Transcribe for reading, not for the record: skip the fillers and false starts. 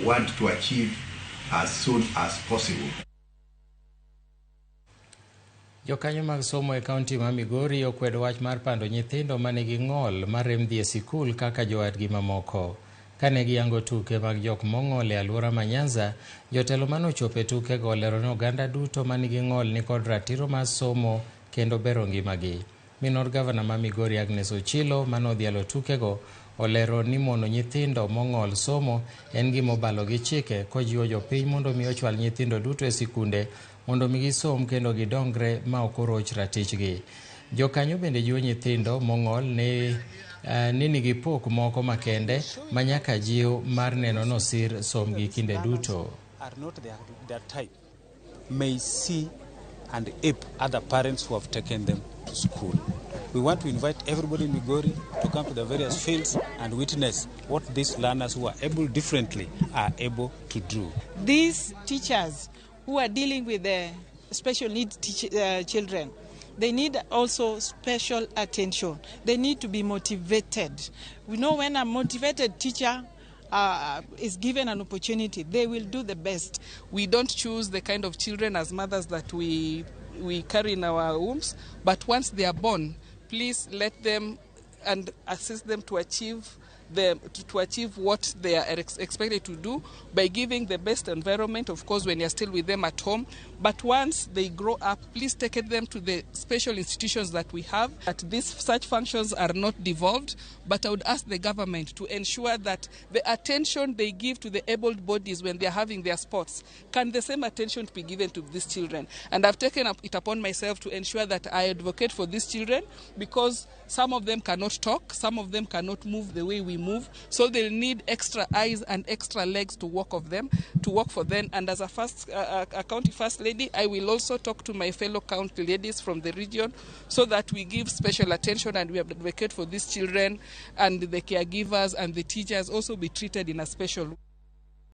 want to achieve as soon as possible. Jokanyo mag somo e kaunti ma Migori okwedo wach mar pando nyithindo ma nigi ng'ol marem dhi e sikul kaka jowadgi mamoko. Kane giyango tuke mag jok mong'ol e alwora ma Nyanza, jotelo manochopo e tukego olero ni oganda duto manigi ng'ol nikod ratiro mar somo kendo bero ngimagi. Minor gavana ma Migori Agnes Ochilo manodhialo tukego olero ni mono nyithindo mong'ol somo en gima obalo gi chike kojiwo jopiny mondo mi ochwal nyithindo duto e sikunde mondo mi gisom kendo gidongre ma ok oroch ratichgi. Jokanyo bende jiwo nyithindo mong'ol ni nigi pok moko makende ma nyaka jiw mar neno nosir somgi kinde duto. Are not their type may see and ape other parents who have taken them to school. We want to invite everybody in Migori to come to the various fields and witness what these learners who are able differently are able to do. These teachers who are dealing with the special needs children, they need also special attention. They need to be motivated. We know when a motivated teacher is given an opportunity, they will do the best. We don't choose the kind of children as mothers that we carry in our wombs, but once they are born, please let them and assist them to achieve what they are expected to do by giving the best environment, of course, when you're still with them at home. But once they grow up, please take them to the special institutions that we have. That these such functions are not devolved, but I would ask the government to ensure that the attention they give to the able bodies when they are having their sports, can the same attention be given to these children? And I've taken it upon myself to ensure that I advocate for these children, because some of them cannot talk, some of them cannot move the way we move, so they'll need extra eyes and extra legs to walk of them, to walk for them. And as a county first lady, I will also talk to my fellow county ladies from the region so that we give special attention and we advocate for these children, and the caregivers and the teachers also be treated in a special way.